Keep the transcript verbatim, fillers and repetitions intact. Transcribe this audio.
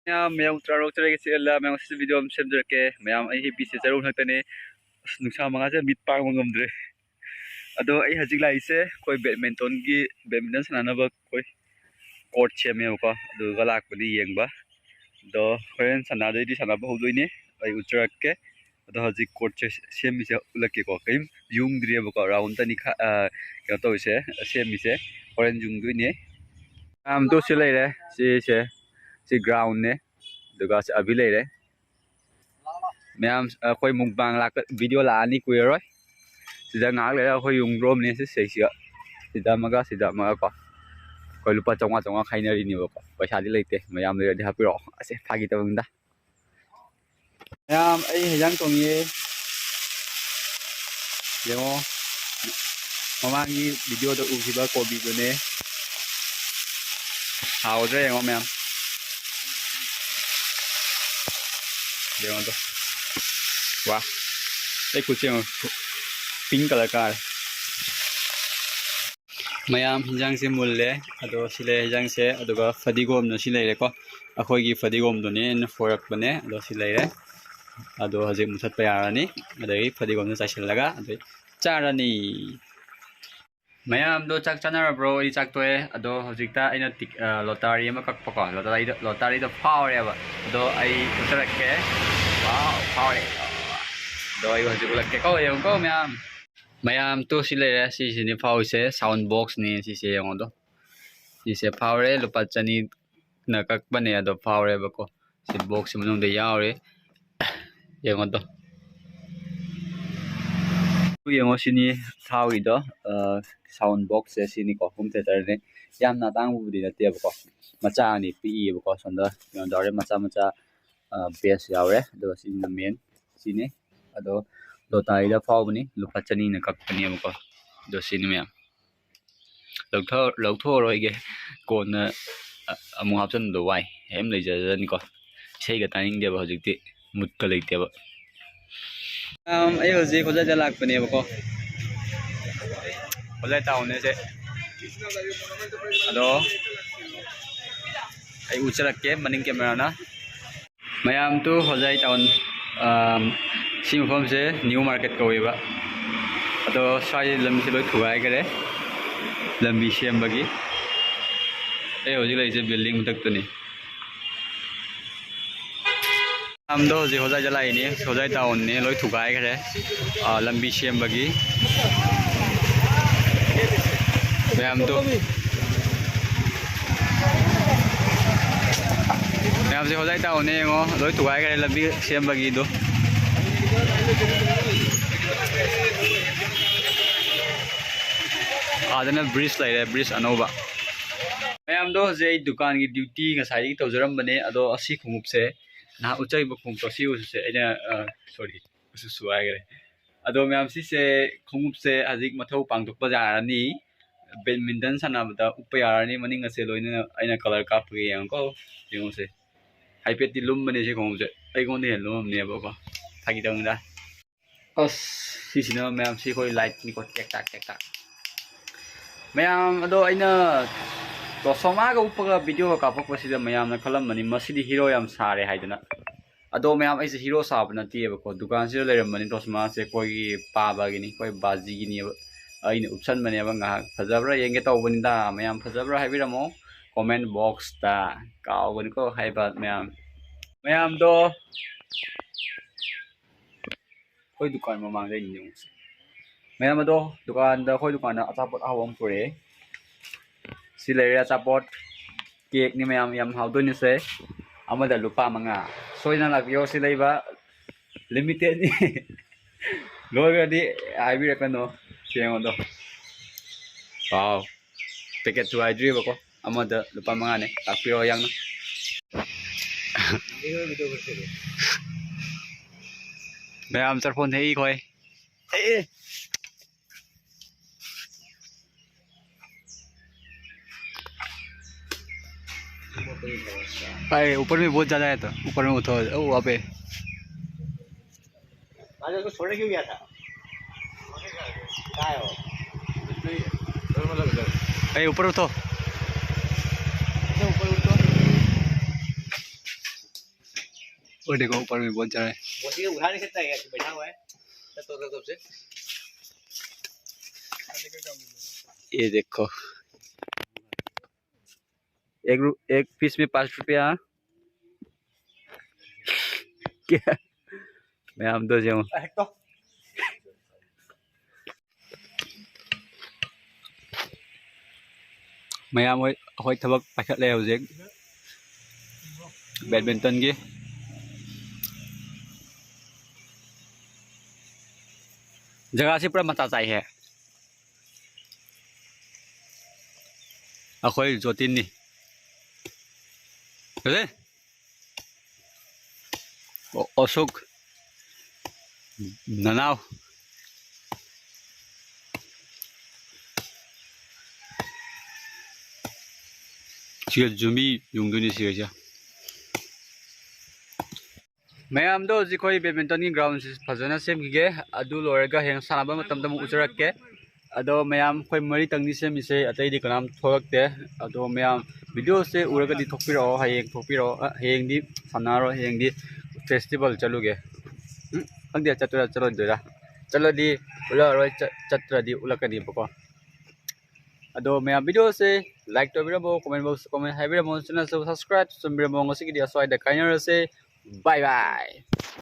ꯃꯌꯥꯝ, ꯃꯌꯥꯝ ꯇꯔꯥꯔꯣꯛ ꯇꯔꯦꯠꯀꯤ ꯆꯦꯜꯂ ꯃꯌꯥꯝ ꯉꯁꯤ video ꯑꯃ ꯁꯦꯝꯖꯔꯛꯀꯦ꯫ ꯃꯌꯥꯝ, ꯑꯩ ꯍꯤꯞꯄꯤꯁꯦ ꯆꯔꯨ ꯃꯊꯛꯇꯅꯦ꯫ ꯑꯁ, ꯅꯨꯡꯁꯥ ꯃꯉꯥꯜꯁꯦ ꯃꯤꯠ ꯄꯥꯡꯕ ꯉꯝꯗ꯭ꯔꯦ꯫ ꯑꯗꯣ ꯑꯩ ꯍꯧꯖꯤꯛ ꯂꯥꯛꯏꯁꯦ ꯑꯩꯈꯣꯏ badmintonꯒꯤ, badminton ꯁꯥꯟꯅꯅꯕ ꯑꯩꯈꯣꯏ court ꯁꯦꯝꯃꯦꯕꯀꯣ, ꯑꯗꯨꯒ ꯂꯥꯛꯄꯅꯤ ꯌꯦꯡꯕ꯫ ꯑꯗꯣ ꯍꯣꯔꯦꯟ ꯁꯥꯟꯅꯗꯣꯏꯗꯤ ꯁꯥꯟꯅꯕ ꯍꯧꯗꯣꯏꯅꯦ, ꯑꯩ ꯎꯠꯆꯔꯛꯀꯦ꯫ ꯑꯗꯣ ꯍꯧꯖꯤꯛ courtꯁꯦ ꯁꯦꯝꯃꯤꯁꯦ ꯎꯠꯂꯛꯀꯦꯀꯣ꯫ ꯀꯔꯤꯝ ꯌꯨꯡꯗ꯭ꯔꯤꯑꯕꯀꯣ, round ꯑꯅꯤ ꯈ-, ꯑ, ꯀꯩꯅꯣ ꯇꯧꯔꯤꯁꯦ, ꯁꯦꯝꯃꯤꯁꯦ꯫ ꯍꯣꯔꯦꯟ ꯌꯨꯡꯗꯣꯏꯅꯦ꯫ ꯃꯌꯥꯝꯗꯣ ꯁꯤ ꯂꯩꯔꯦ, ꯁꯤꯁꯦ, ꯁꯤ groundꯅꯦ꯫ ꯑꯗꯨꯒ ꯁꯤ ꯑꯕꯤ ꯂꯩꯔꯦ꯫ ꯃꯌꯥꯝ, ꯑꯩꯈꯣꯏ mukbang ꯂꯥꯛꯄ video ꯂꯥꯛꯑꯅꯤ ꯀꯨꯏꯔꯔꯣꯏ꯫ ꯁꯤꯗ ꯉꯥꯏꯍꯥꯛ ꯂꯩꯔꯒ ꯑꯩꯈꯣꯏ ꯌꯨꯡꯗ꯭ꯔꯣꯝꯅꯦ ꯁꯤ ꯁꯤꯁꯤꯒ꯫ ꯁꯤꯗ ꯑꯃꯒ, ꯁꯤꯗ ꯑꯃꯒ ꯀꯣ꯫ ꯑꯩꯈꯣꯏ ꯂꯨꯄꯥ ꯆꯥꯝꯃꯉꯥ ꯆꯥꯝꯃꯉꯥ ꯈꯥꯏꯅꯔꯤꯅꯦꯕꯀꯣ꯫ ꯄꯩꯁꯥꯗꯤ ꯂꯩꯇꯦ, ꯃꯌꯥꯝ ꯂꯩꯔꯗꯤ ꯍꯥꯞꯄꯤꯔꯛꯑꯣ꯫ ꯑꯁꯦ, ꯐꯥꯒꯤ ꯇꯧꯕꯅꯤꯗ꯫ ꯃꯌꯥꯝ, ꯑꯩ ꯍꯦꯟꯖꯥꯡ ꯊꯣꯡꯉꯤꯌꯦ꯫ ꯌꯦꯡꯉꯣ, ꯃꯃꯥꯡꯒꯤ videoꯗ ꯎꯈꯤꯕ ꯀꯣꯕꯤꯗꯨꯅꯦ꯫ ꯍꯥꯎꯗ꯭ꯔꯥ ꯌꯦꯡꯉꯣ ꯃꯌꯥꯝ꯫ ꯌꯦꯡꯉꯣ ꯑꯗꯣ꯫ ꯋꯥ꯫ ꯑꯩ ꯈꯨꯠꯁꯦ ꯌꯦꯡꯉꯣ꯫ Pink colour ꯀꯥꯔꯦ꯫ ꯃꯌꯥꯝ, ꯍꯤꯟꯖꯥꯡꯁꯦ ꯃꯨꯜꯂꯦ꯫ ꯑꯗꯣ ꯁꯤ ꯂꯩꯔꯦ ꯍꯤꯟꯖꯥꯡꯁꯦ꯫ ꯑꯗꯨꯒ ꯐꯗꯤꯒꯣꯝꯅ ꯁꯤ ꯂꯩꯔꯦꯀꯣ꯫ ꯑꯩꯈꯣꯏꯒꯤ ꯐꯗꯤꯒꯣꯝꯗꯨꯅꯦ ꯑꯩꯅ ꯐꯣꯏꯔꯛꯄꯅꯦ꯫ ꯑꯗꯣ ꯁꯤ ꯂꯩꯔꯦ꯫ ꯑꯗꯣ ꯍꯧꯖꯤꯛ ꯃꯨꯊꯠꯄ ꯌꯥꯔꯅꯤ꯫ ꯑꯗꯒꯤ ꯐꯗꯤꯒꯣꯝꯗꯣ ꯆꯥꯏꯁꯤꯜꯂꯒ ꯑꯗꯩ ꯆꯥꯔꯅꯤ꯫ ꯃꯌꯥꯝꯗꯣ ꯆꯥꯛ ꯆꯥꯅꯔꯕ꯭ꯔꯣ? ꯑꯩ ꯆꯥꯛ ꯇꯣꯛꯑꯦ꯫ ꯑꯗꯣ ꯍꯧꯖꯤꯛꯇ ꯑꯩꯅ ꯇꯤꯛ-, ꯑ, lottery ꯑꯃ ꯀꯛꯄꯀꯣ꯫ Lotteryꯗ, lotteryꯗ ꯐꯥꯎꯔꯦꯕ꯫ ꯑꯗꯣ ꯑꯩ ꯎꯠꯆꯔꯛꯀꯦ꯫ ꯋꯥꯎ, ꯐꯥꯎꯔꯦ꯫ ꯑꯗꯣ ꯑꯩ ꯍꯧꯖꯤꯛ ꯎꯠꯂꯛꯀꯦꯀꯣ, ꯌꯦꯡꯉꯨꯀꯣ ꯃꯌꯥꯝ꯫ ꯃꯌꯥꯝ ꯇꯨ ꯁꯤ ꯂꯩꯔꯦ꯫ ꯁꯤꯁꯤꯅꯤ ꯐꯥꯎꯔꯤꯁꯦ, sound boxꯅꯦ ꯁꯤꯁꯦ, ꯌꯦꯡꯉꯣꯗꯣ꯫ ꯁꯤꯁꯦ ꯐꯥꯎꯔꯦ, ꯂꯨꯄꯥ ꯆꯅꯤꯅ ꯀꯛꯄꯅꯦ, ꯑꯗꯣ ꯐꯥꯎꯔꯦꯕꯀꯣ꯫ ꯁꯤ boxꯁꯤ ꯃꯅꯨꯡꯗ ꯌꯥꯎꯔꯦ꯫ ꯌꯦꯡꯉꯣꯗꯣ꯫ ꯌꯦꯡꯉꯣ ꯁꯤꯅꯤ ꯊꯥꯎꯒꯤꯗꯣ, ꯑ, sound boxꯁꯦ ꯁꯤꯅꯤꯀꯣ, home theaterꯅꯦ꯫ ꯌꯥꯝꯅ ꯑꯇꯥꯡꯕꯕꯨꯗꯤ ꯅꯠꯇꯦꯕꯀꯣ, ꯃꯆꯥ ꯑꯅꯤ ꯄꯤꯛꯏꯌꯦꯕꯀꯣ꯫ ꯁꯣꯝꯗ ꯀꯩꯅꯣ ꯇꯧꯔꯦ, ꯃꯆꯥ ꯃꯆꯥ, ꯑ, bass ꯌꯥꯎꯔꯦ꯫ ꯑꯗꯨꯒ ꯁꯤꯅ main, ꯁꯤꯅꯤ꯫ ꯑꯗꯣ lotteryꯗ ꯐꯥꯎꯕꯅꯤ, ꯂꯨꯄꯥ ꯆꯅꯤꯅ ꯀꯛꯄꯅꯦꯕꯀꯣ꯫ ꯑꯗꯣ ꯁꯤꯅꯤ ꯃꯌꯥꯝ꯫ ꯂꯧꯊꯣꯛ-, ꯂꯧꯊꯣꯛꯑꯔꯣꯏꯒꯦ꯫ ꯀꯣꯟꯅ, ꯑ-, ꯑꯃꯨꯛ ꯍꯥꯞꯆꯤꯟꯕꯗꯣ ꯋꯥꯏ꯫ ꯀꯩꯝ ꯂꯩꯖꯗꯅꯤꯀꯣ꯫ ꯏꯁꯩꯒ ꯇꯥꯅꯤꯡꯗꯦꯕ ꯍꯧꯖꯤꯛꯇꯤ꯫ Moodꯀ ꯂꯩꯇꯦꯕ꯫ ꯑꯝ, ꯑꯩ ꯍꯧꯖꯤꯛ ꯍꯣꯖꯥꯏꯗ ꯂꯥꯛꯄꯅꯦꯕꯀꯣ꯫ ꯍꯣꯖꯥꯏ townꯅꯦ ꯁꯦ꯫ ꯑꯗꯣ, ꯑꯩ ꯎꯠꯆꯔꯛꯀꯦ ꯃꯅꯤꯡ ꯀꯦꯃꯦꯔꯥꯅ꯫ ꯃꯌꯥꯝꯗꯨ ꯍꯣꯖꯥꯏ ꯇꯥꯎꯟ, ꯑꯥ, ꯁꯤ ꯃꯐꯝꯁꯦ ꯅ꯭ꯌꯨ ꯃꯥꯔꯀꯦꯠ ꯀꯧꯋꯦꯕ꯫ ꯑꯗꯣ ꯁ꯭ꯋꯥꯏ ꯂꯝꯕꯤꯁꯦ ꯂꯣꯏ ꯊꯨꯒꯥꯏꯈꯔꯦ ꯂꯝꯕꯤ ꯁꯦꯝꯕꯒꯤ꯫ ꯑꯩ ꯍꯧꯖꯤꯛ ꯂꯩꯔꯤꯁꯦ ꯕꯤꯜꯗꯤꯡ ꯃꯊꯛꯇꯅꯤ꯫ ꯃꯌꯥꯝꯗꯣ ꯍꯧꯖꯤꯛ ꯍꯣꯖꯥꯏꯗ ꯂꯥꯛꯏꯅꯤ꯫ ꯍꯣꯖꯥꯏ ꯇꯥꯎꯟꯅꯤ, ꯂꯣꯏ ꯊꯨꯒꯥꯏꯈ꯭ꯔꯦ, ꯑꯥ, ꯂꯝꯕꯤ ꯁꯦꯝꯕꯒꯤ꯫ ꯃꯌꯥꯝꯗꯣ, ꯃꯌꯥꯝꯁꯦ ꯍꯣꯖꯥꯏ ꯇꯥꯎꯟꯅꯦ ꯌꯦꯡꯉꯣ, ꯂꯣꯏ ꯊꯨꯒꯥꯏꯈ꯭ꯔꯦ ꯂꯝꯕꯤ ꯁꯦꯝꯕꯒꯤꯗꯣ꯫ ꯑꯥꯗꯅ ꯕ꯭ꯔꯤꯖ ꯂꯩꯔꯦ, ꯕ꯭ꯔꯤꯖ ꯑꯅꯧꯕ꯫ ꯃꯌꯥꯝꯗꯣ ꯍꯧꯖꯤꯛ ꯑꯩ ꯗꯨꯀꯥꯟꯒꯤ ꯗ꯭ꯌꯨꯇꯤ ꯉꯁꯥꯏꯗꯒꯤ ꯇꯧꯖꯔꯝꯕꯅꯦ, ꯑꯗꯣ ꯑꯁꯤ ꯈꯣꯡꯎꯞꯁꯦ ꯅꯍꯥꯟ ꯎꯠꯆꯈꯤꯕ ꯈꯣꯡꯎꯞꯇꯣ ꯁꯤ ꯎꯁꯦ ꯑꯩꯅ, ꯑ, ꯁꯣꯔꯤ, ꯎꯁꯨꯁꯨ ꯍꯥꯏꯈ꯭ꯔꯦ꯫ ꯑꯗꯣ ꯃꯌꯥꯝ ꯁꯤꯁꯦ ꯈꯣꯡꯎꯞꯁꯦ ꯍꯧꯖꯤꯛ ꯃꯊꯧ ꯄꯥꯡꯊꯣꯛꯄ ꯌꯥꯔꯅꯤ, ꯕꯦꯗꯃꯤꯟꯇꯟ ꯁꯥꯟꯅꯕꯗ ꯎꯞꯄ ꯌꯥꯔꯅꯤ꯫ ꯃꯅꯤꯡ ꯑꯁꯦ ꯂꯣꯏꯅ ꯑꯩꯅ ꯀꯂꯔ ꯀꯥꯞꯄꯒꯦ ꯌꯦꯡꯉꯨꯀꯣ꯫ ꯌꯦꯡꯉꯨꯁꯦ, ꯍꯥꯏꯐꯦꯠꯇꯤ ꯂꯨꯝꯕꯅꯦ ꯁꯤ ꯈꯣꯡꯎꯞꯁꯦ, ꯑꯩꯉꯣꯟꯗ ꯍꯦꯟꯅ ꯂꯨꯝꯃꯝꯅꯦꯕꯀꯣ, ꯐꯥꯒꯤ ꯇꯧꯅꯤꯗ꯫ ꯑꯁ, ꯁꯤꯁꯤꯅ ꯃꯌꯥꯝ ꯁꯤ ꯑꯩꯈꯣꯏ ꯂꯥꯏꯠꯅꯤꯀꯣ, ꯇꯦꯛ ꯇꯥꯛ ꯇꯦꯛ ꯇꯥꯛ꯫ ꯃꯌꯥꯝ ꯑꯗꯣ ꯑꯩꯅ ꯇꯣꯁꯣꯃꯥꯒ ꯎꯞꯄꯒ ꯚꯤꯗꯤꯑꯣꯒ ꯀꯥꯞꯄꯛꯄꯁꯤꯗ ꯃꯌꯥꯝꯅ ꯈꯜꯂꯝꯕꯅꯤ ꯃꯁꯤꯗꯤ ꯍꯤꯔꯣ ꯌꯥꯝ ꯁꯥꯔꯦ ꯍꯥꯏꯗꯅ꯫ ꯑꯗꯣ ꯃꯌꯥꯝ ꯑꯩꯁꯦ ꯍꯤꯔꯣ ꯁꯥꯕ ꯅꯠꯇꯦꯕꯀꯣ, ꯗꯨꯀꯥꯟꯁꯤꯗ ꯂꯩꯔꯝꯕꯅꯤ ꯇꯣꯁꯣꯃꯥꯁꯦ ꯑꯩꯈꯣꯏꯒꯤ ꯄꯥꯕꯒꯤꯅꯤ, ꯑꯩꯈꯣꯏ ꯕꯥꯖꯤꯒꯤꯅꯦꯕ꯫ ꯑꯩꯅ ꯎꯞꯁꯟꯕꯅꯦꯕ ꯉꯥꯏꯍꯥꯛ, ꯐꯖꯕ꯭ꯔꯥ ꯌꯦꯡꯒꯦ ꯇꯧꯕꯅꯤꯗ꯫ ꯃꯌꯥꯝ ꯐꯖꯕ꯭ꯔꯥ ꯍꯥꯏꯕꯤꯔꯝꯃꯣ comment boxꯇ, ꯀꯥꯎꯒꯅꯤꯀꯣ ꯍꯥꯏꯕ ꯃꯌꯥꯝ꯫ ꯃꯌꯥꯝꯗꯣ ꯑꯩꯈꯣꯏ ꯗꯨꯀꯥꯟ ꯃꯃꯥꯡꯗꯩꯅꯤ ꯌꯦꯡꯉꯨꯁꯦ꯫ ꯃꯌꯥꯝ ꯑꯗꯣ ꯗꯨꯀꯥꯟꯗ, ꯑꯩꯈꯣꯏ ꯗꯨꯀꯥꯟꯗ ꯑꯆꯥꯄꯣꯠ ꯑꯍꯥꯎꯕ ꯑꯃ ꯄꯨꯔꯛꯑꯦ꯫ ꯁꯤ ꯂꯩꯔꯦ ꯑꯆꯥꯄꯣꯠ, ꯀꯦꯛꯅꯤ ꯃꯌꯥꯝ, ꯌꯥꯝ ꯍꯥꯎꯗꯣꯏꯅꯤꯁꯦ꯫ ꯑꯃꯗ ꯂꯨꯄꯥ ꯃꯉꯥ꯫ ꯁꯣꯏꯗꯅ ꯂꯥꯛꯄꯤꯌꯣ, ꯁꯤ ꯂꯩꯕ ꯂꯤꯃꯤꯇꯦꯠꯅꯤ꯫ ꯂꯣꯏꯈ꯭ꯔꯗꯤ ꯍꯥꯏꯕꯤꯔꯛꯀꯅꯨ꯫ ꯌꯦꯡꯉꯣꯗꯣ꯫ ꯋꯥꯎ꯫ ꯄꯦꯀꯦꯠ ꯊꯨꯒꯥꯏꯗ꯭ꯔꯤꯕꯀꯣ꯫ ꯑꯃꯗ ꯂꯨꯄꯥ ꯃꯉꯥꯅꯦ꯫ ꯂꯥꯛꯄꯤꯔꯣ ꯌꯥꯝꯅ꯫ ꯃꯌꯥꯝ ꯆꯔꯐꯣꯟ ꯊꯦꯛꯏ ꯈꯣꯏ꯫ ꯑꯦ꯫ अरे, ऊपर में बहुत ज्यादा है तो ऊपर में उठाओ, ओ, वहाँ पे। आज उसको छोड़ने क्यों गया था? कहाँ है वो? अरे, ऊपर उठो। अच्छा, ऊपर उठो। और देखो, ऊपर में बहुत जरा है। बोटिंग उठा नहीं सकता है, बैठा हुआ है। तो, तो, तो, तो, ये देखो, एक रू- एक पीस में पाँच रुपया। क्या? मैं हम दो जाऊँ। ꯃꯌꯥꯝ ꯍꯣꯏ, ꯑꯩꯈꯣꯏ ꯊꯕꯛ ꯄꯥꯏꯈꯠꯂꯦ ꯍꯧꯖꯤꯛ꯫ ꯕꯦꯗꯃꯤꯟꯇꯟꯒꯤ ꯖꯒꯥꯁꯤ ꯄꯨꯔꯥ ꯃꯇꯥ ꯆꯥꯏꯍꯦ꯫ ꯑꯩꯈꯣꯏ ꯖꯣꯇꯤꯟꯅꯤ꯫ ꯐꯖꯩ꯫ ꯑꯣ, ꯑꯣꯁꯨꯛ꯫ ꯅꯅꯥꯎ꯫ ꯁꯤꯒ ꯌꯨꯝꯕꯤ ꯌꯨꯡꯗꯣꯏꯅꯤ ꯁꯤꯒꯩꯁꯦ꯫ ꯃꯌꯥꯝꯗꯣ ꯍꯧꯖꯤꯛ ꯑꯩꯈꯣꯏ ꯕꯦꯗꯃꯤꯟꯇꯟꯒꯤ ꯒ꯭ꯔꯥꯎꯟꯁꯤ ꯐꯖꯅ ꯁꯦꯝꯈꯤꯒꯦ꯫ ꯑꯗꯨ ꯂꯣꯏꯔꯒ ꯍꯌꯦꯡ ꯁꯥꯟꯅꯕ ꯃꯇꯝꯗ ꯑꯃꯨꯛ ꯎꯖꯔꯛꯀꯦ꯫ ꯑꯗꯣ ꯃꯌꯥꯝ ꯑꯩꯈꯣꯏ ꯃꯔꯤꯇꯪꯅꯤ ꯁꯦꯝꯃꯤꯁꯦ, ꯑꯇꯩꯗꯤ ꯀꯅꯥꯝ ꯊꯣꯛꯂꯛꯇꯦ꯫ ꯑꯗꯣ ꯃꯌꯥꯝ ꯚꯤꯗꯤꯑꯣꯁꯦ ꯎꯔꯒꯗꯤ ꯊꯣꯛꯄꯤꯔꯛꯑꯣ꯫ ꯍꯌꯦꯡ ꯊꯣꯛꯄꯤꯔꯛꯑꯣ꯫ ꯑ, ꯍꯌꯦꯡꯗꯤ ꯁꯥꯟꯅꯔꯣꯏ, ꯍꯌꯦꯡꯗꯤ ꯐꯦꯁꯇꯤꯚꯦꯜ ꯆꯠꯂꯨꯒꯦ꯫ ꯎꯝ, ꯈꯪꯗꯦ ꯆꯠꯇꯣꯏꯔꯥ ꯆꯠꯂꯣꯏꯗꯣꯏꯔꯥ꯫ ꯆꯠꯂꯗꯤ ꯎꯠꯂꯛꯑꯔꯣꯏ, ꯆꯠ- ꯆꯠꯇ꯭ꯔꯗꯤ ꯎꯠꯂꯛꯀꯅꯦꯕꯀꯣ꯫ ꯑꯗꯣ ꯃꯌꯥꯝ ꯚꯤꯗꯤꯑꯣꯁꯦ ꯂꯥꯏꯛ ꯇꯧꯕꯤꯔꯝꯃꯣ, ꯀꯣꯃꯦꯟ ꯕꯣꯛꯁ ꯀꯣꯃꯦꯟ ꯍꯥꯏꯕꯤꯔꯝꯃꯣ, ꯆꯦꯅꯦꯜꯁꯨ ꯁꯕꯁꯀ꯭ꯔꯥꯏꯕ ꯇꯧꯁꯟꯕꯤꯔꯝꯃꯣ꯫ ꯉꯁꯤꯒꯤꯗꯤ ꯑꯁ꯭ꯋꯥꯏꯗ ꯀꯥꯏꯅꯔꯁꯦ꯫ ꯕꯥꯏ ꯕꯥꯏ꯫